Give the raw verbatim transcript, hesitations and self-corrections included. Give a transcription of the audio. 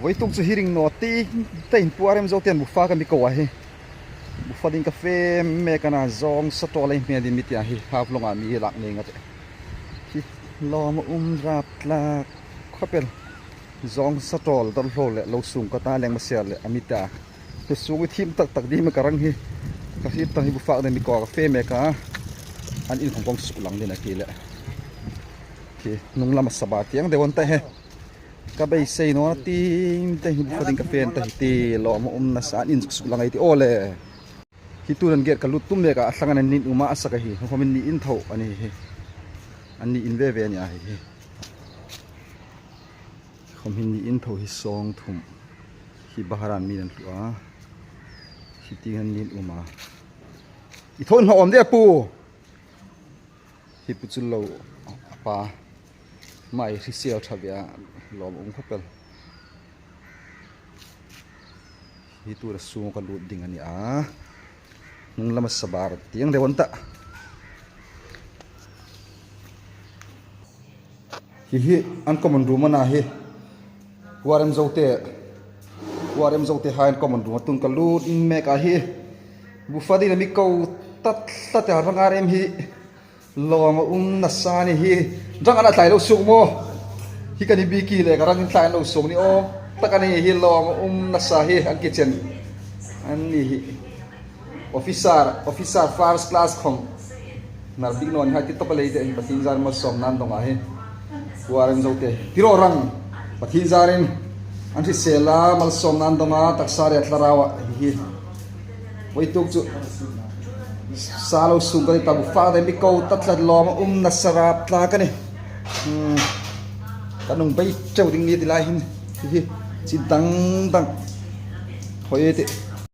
Vawituk chu hi ring naw ti, tiin Pu Arem Zote'n bu fak a mi ko a hi. Bu fa ding ka fe mek a na, zawng sa tawl ei hmel ding mi ti a hi, Haflong-a mi lak ning a tih. Hi lawm a um rap tlak khawp el. Zawng sa tawl dawr hlo le lo sung ka ta leng ma sel le a mi ta. Hi sung i thim tak tak ding ma ka rang hi. Ka hriet ta hi bu fak ding mi ko ka fe mek a. An in khawm kong suk lang ding a ti le. Hi hnung lama sabar tieng deu an ta hi. Ka beisei naw ti, te hi bu fa ding ka fe an ta hi ti, lawm a um nasa an in zuk suk lang ei ti aw le. Hi tuin an gate ka lut tum mek a, a thlang an nin um a, a sak a hi. Khawm in ni in tho a ni hi. An ni in ve ve a ni a hi. Khawm hi ni in tho hi sawng thum. Hi baharan mi an hlu a. Hi tieng an nin um a. I thawn hma awm de a pu. Hi pu chu lo a pa. Mai hrisel tha ve a, lawm um khawp el. Hi tura sung ka lut ding a ni a. Hnung lama sabar tieng deu an ta. Hi hi an common room a na hi. Pu Arem Zote. Pu Arem Zote hai an common room a tun ka lut mek a hi. Bu fa ding a mi ko tat tat a rang a rem hi. Lawm a um nasa ni hi. Rang an a tlai lo suk maw. Hi ka ni bik le ka rang in tlai lo suk ni aw. Tak a ni hi lawm a um nasa hi an kitchen. An ni hi. Officer, officer first class khawm. Nar bik naw ni hai ti tawp a lei te, Pathien zarin malsawmna an dong a hi. Pu Arem Zote. Ti ro rang. Pathien zarin. An hrisel a malsawmna an dong a, taksa le thlarau a hi hi. Vawituk chu. Sa lo sung ka ni ta bu fa ding mi ko tat lat lawm a um nasa rap tlak a ni. Hmm. Ka nung bei teu ding ni ti lai hin. Hi hi. Chi dang dang. Hoi ti.